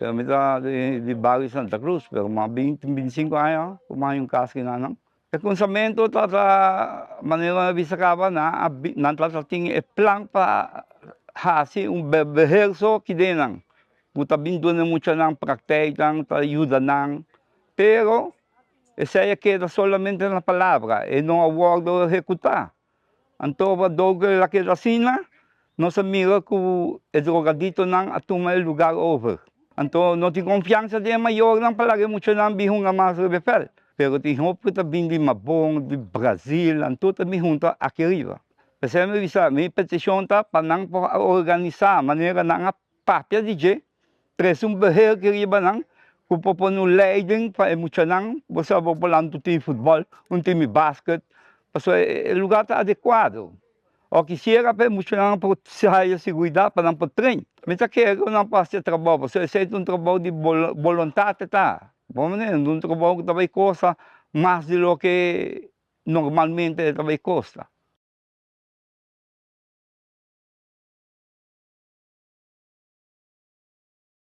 Pero mi ta di bario Santa Cruz, pero mi a bin tin 25 aña ku mi a haña un kas kinan. E kuminsamentu tabata manera mi a bisa kaba nan tabata tin e plan pa hasi un beherso kidennan ku ta bin duna e muchanan praktijknan, ta yuda nan, pero esei a keda solamente na palabra, e no a wòrdu ehekutá. Anto pa dor ku el a keda asina, nos a mira ku e drogaditonan a tuma e lugar over. Anto no tin konfiansa den e mayornan pa laga e muchanan bin hunga mas riba e vèlt. Pero tin hopi ku ta bin di Mabon, di Brazil, anto ta bin hunta aki riba. P'esei mi bisa, mi petishon ta pa nan por a organisá manera nan a papia di dje, trese un beheer aki riba nan ku por pone un leiding pa e muchanan, bo sa bo por lanta un team futbòl, un team di basket, pasobra e lugar ta adekuado. O kisiera pa e muchanan por haya siguridat pa nan por train. Mi ta kere ku nan por hasi e trabou, pasobra esei ta un trabou di boluntat e ta. Bo manera, no ta un trabou ku ta bai kosta mas di loke normalmente e ta bai kosta.